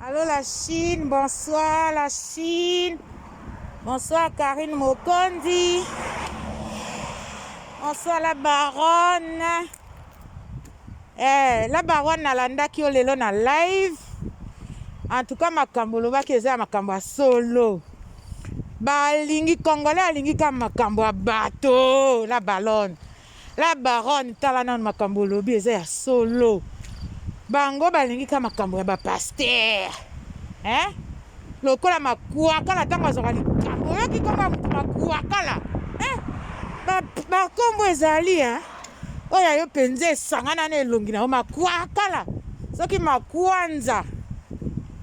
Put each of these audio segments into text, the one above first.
Allo la Chine, bonsoir la Chine. Bonsoir Karine Mokondi. Bonsoir la baronne. Eh, la baronne nalandaki yo lelo na live. En tout cas makambo olobaki eza ya makambo ya solo. Balingi congolais alingi kaka makambo ya bato la balone. La baronne tala nanu makambo olobi eza ya solo bango balingi ka makambo ya ba pasteur hein lokola makuakala ntango azwaka likambo oyoki nkombo ya moto makuakala hein bakombo ezali hein oyo ya yo mpenza esangana na elongi na yo makuakala soki makuanza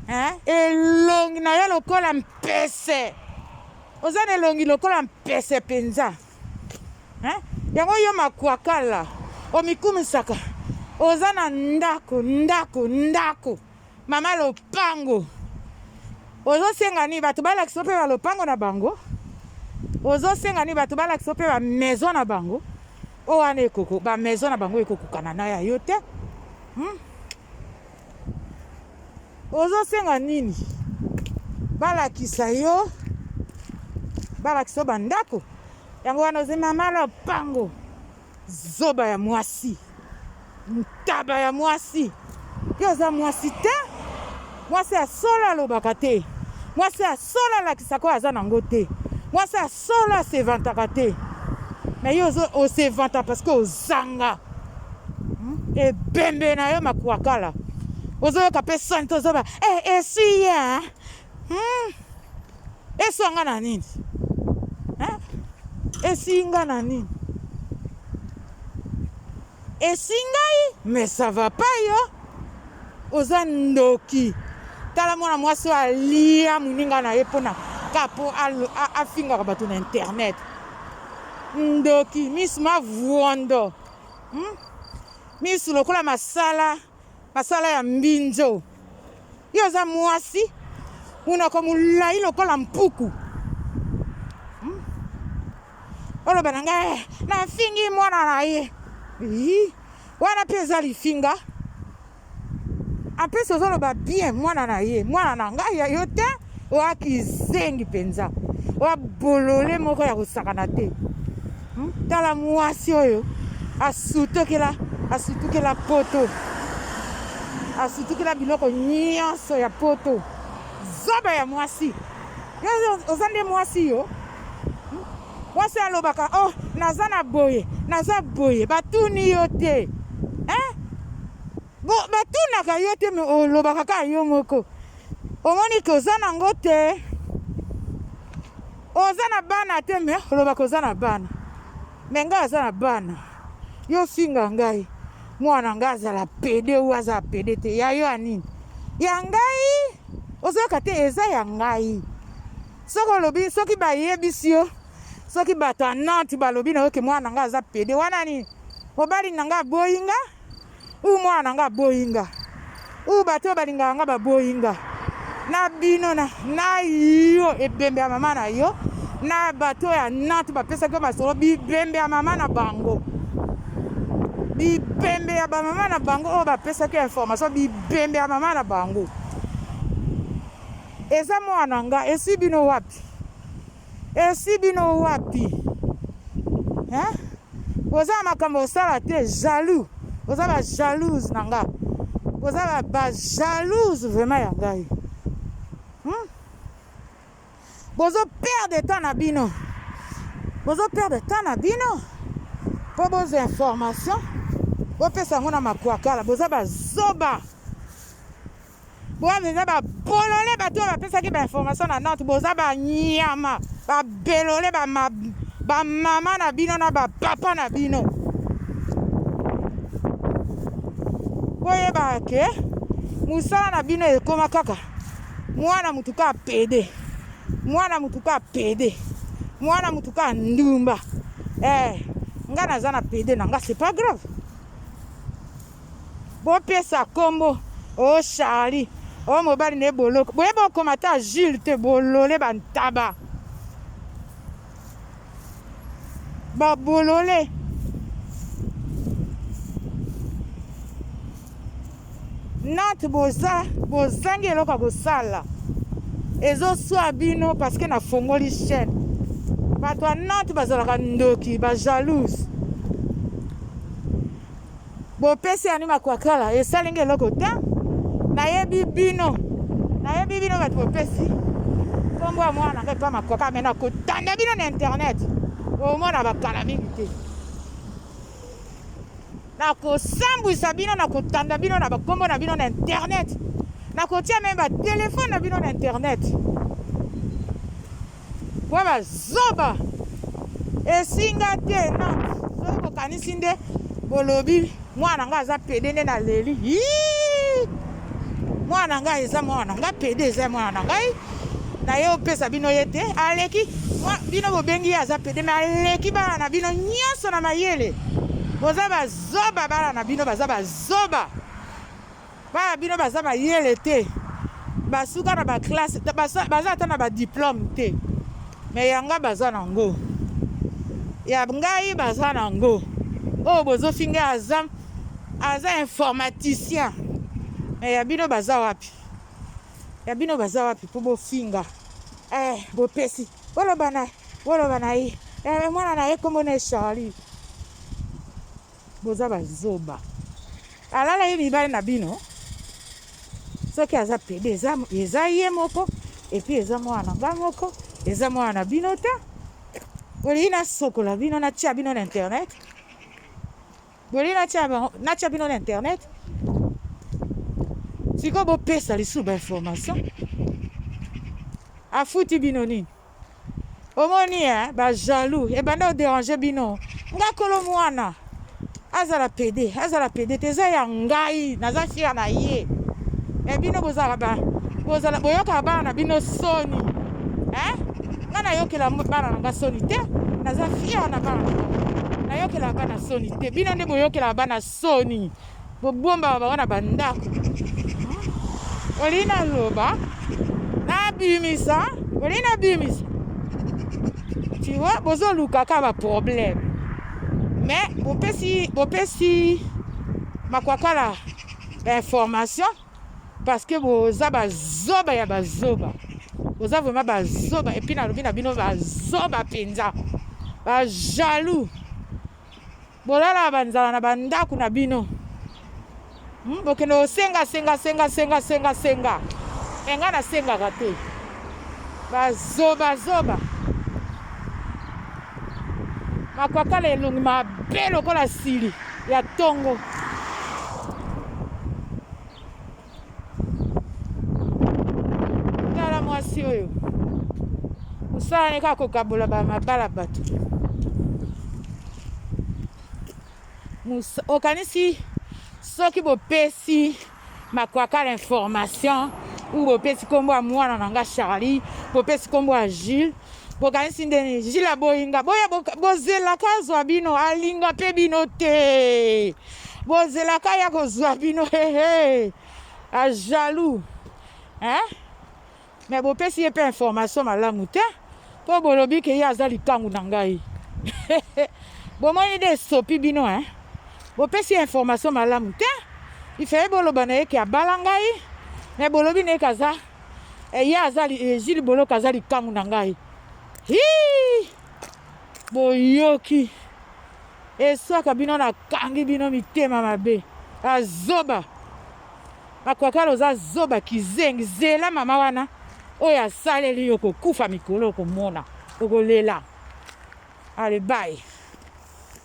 hein elongi na yo lokola mpese oza na elongi lokola mpese mpenza Hein? Yango yo makwakala omikumisaka oza na ndako ndako ndako mama lopango ozosenga nini bato balakisa mpe balopango na bango ozosenga nini bato balakisa mpe bamaison na bango oyo wana ekoko bamaison na bango ekokokana na ya yo te hmm? Ozo senga nini? Balakisa yo, balakisa yo bandako yango wana ozi mama lopango. Zoba ya mwasi, ntaba ya mwasi. Yo oza mwasi te, mwasi ya solo alobaka te, mwasi ya solo alakisaka oyo aza nango te, mwasi ya solo asevantaka te. Mais yo osevanta parce que ozanga ebembe na yo makuakala ozoyoka mpe soni te ozoba eh, eswi ye hmm? Eswa nga na nini eh? Eswi nga na nini? Eswi ngai mais ça va pas. Yo oza ndoki. Tala mwana mwasi oyo alia moninga na ye mpona ka mpo afingaka bato na internet. Ndoki, misu mavuondo, Misu lokola masala masala ya mbinzo. Yo oza mwasi, monoko molai lokola mpuku, Oloba na ngai eh, nafingi mwana na ye. Wana mpe eza lifinga. En plus ozoloba bien mwana na ye, mwana na ngai ya yo te. Oya kizengi mpenza, oya bolole moko ya kosakana te, Tala mwasi oyo asutokela asutukela poto, asutukela biloko nyonso ya poto. Zoba ya mwasi, yo oza nde mwasi yo? Mwasi alobaka oh naza na boye, naza boye, batuni yo te, hein? Bo batunaka yo te, mais olobaka kaka yo moko. Omoni ke oza nango te, oza na bana te, mais olobaka oza na bana. Mais ngai aza na bana, yo finga ngai mwana ngai azala pédé ou azala pédé te, ya yo ya nini? Ya ngai ozoyoka te, eza ya ngai. Soki olobi, soki bayebisi yo, soki bato ya Nantes balobi na yo ke mwana na ngai aza pédé, wana nini? Mobali na ngai aboyi nga ou mwana na ngai aboyi nga ou bato oyo balingaka nga baboyi nga na bino na yo ebembe ya mama na yo na bato oyo ya Nantes bapesaki yo masolo, bibembe ya mama na bango, bibembe ya bamama na bango oyo bapesaki information, bibembe ya mama na bango. Eza mwana nga, esi bino wapi? Esi bino wapi, hein? Oza na makambo osala te, jaloux. Oza ba jalouse na nga, oza ba jalouse vraiment ya ngai, Bozo perdre temps na bino, bozo perdre temps na bino mpo bozwa information, bopesa yango na makwakala. Boza bazoba, boza mpenza babolole. Bato oyo bapesaki bainformation na Nantes, boza banyama, babelole, bamama na bino na bapapa na bino. Boyebaka ke mosala na bino ekóma kaka mwana mutu ka pédé, mwana mutu ka pédé, mwana mutu ka ndumba. Eh, nga naza na pédé na nga, c'est pas grave. Bopesa kombo o Charlie o mobali na ye boloko, boyeba okoma ta Jules te. Bolole, bantaba, babolole. Nantes boza bozangi eloko ya kosala ezoswa bino parce que nafongoli chaîne. Bato ya Nantes bazalaka ndoki, ba jalouse. Bopesi yani makwakala esali nga eloko te. Nayebi bino, nayebi bino bato bopesi nkombo ya mwana ngai epa makwakala, me nakotanda bino na internet, omona bakala mingi te. Nakosambwisa bino, nakotanda bino na bakombo na bino na internet, nakotia meme batelefone na bino na internet. Bwa bazoba esinga te non. Soki bokanisi nde bolobi mwana nga aza pede nde naleli. Mwana nga eza mwana nga pede eza mwana na ngai naye opesa bino ye te aleki bino bobengi ye aza pede me aleki bana na bino nyonso na mayele. Boza bazoba bana na bino baza bazoba. Bana bino baza mayele te basuka na ba classe baza ata na ba diplome te me yanga baza na ngo ya ngai baza na ngo oyo bozofinga aza aza informaticien me ya bino baza wapi ya bino baza wapi mpo bofinga eh, bopesi boloba na boloba na ye eh, mwana na ye kombo na ye Charlie Boza ba zoba. Alala ye mibali na bino. Soki aza pede eza, eza ye moko epuis eza mwana na nga moko eza mwana na bino te. Bolingi nasokola bino natia bino na internet? Bolingi natia, natia bino na internet? Sikoyo bopesa lisusu ba information. Afuti bino nini? Omoni eh ba jaloux ebanda o deranger bino nga kolo muana azala pede azala pede te eza ya ngai naza fier na ye mais bino bozala ba bozala boyokaka bana na bino soni eh nga nayokela bana na nga soni te naza fier na bana na nga nayokela bana soni te bino nde boyokela bana soni Bobombaka bango na bandako. Olingi naloba nabimisa, olingi nabimisa. Tu vois, bozoluka kaka ba problème. Mais bopesi bopesi makwakala ba information parce que boza bazoba ya bazoba. Boza vraiment bazoba et puis nalobi na bino bazoba penza. Ba jaloux. Bolalaka ba nzala na ba ndaku na bino. Hmm, bokende kosenga senga senga senga senga senga. Me nga nasengaka te. Ba zoba zoba. Makwakala elongi mabe lokola sili ya tongo. Tala mwasi oyo mosala ne kaka kokabola ba mabala bato. Okanisi soki bopesi makwakala information ou bopesi nkombo ya mwana na nga Charlie, bopesi nkombo ya Jules, bokanisi ndeni Jules aboyi nga? Boya bozelaka azwa bino, alinga mpe bino te. Bozelaka ya kozwa bino hehe a jaloux hein mais bopesi ye mpe information malamu te mpo bolobi ke ye aza likangu na ngai bomoni nde esopi bino hein bopesi ye information malamu te ifeye boloba na ye ke abala ngai mais bolobi na ye ke aza eh, ye aza eh, Jules Boloka aza likangu na ngai hi boyoki Eswaka bino na kangi bino mitema mabe. Azoba. Makwakala oza zoba kizengi zela mama wana oyo asaleli yo kokufa mikolo okomona okolela. Allez bye.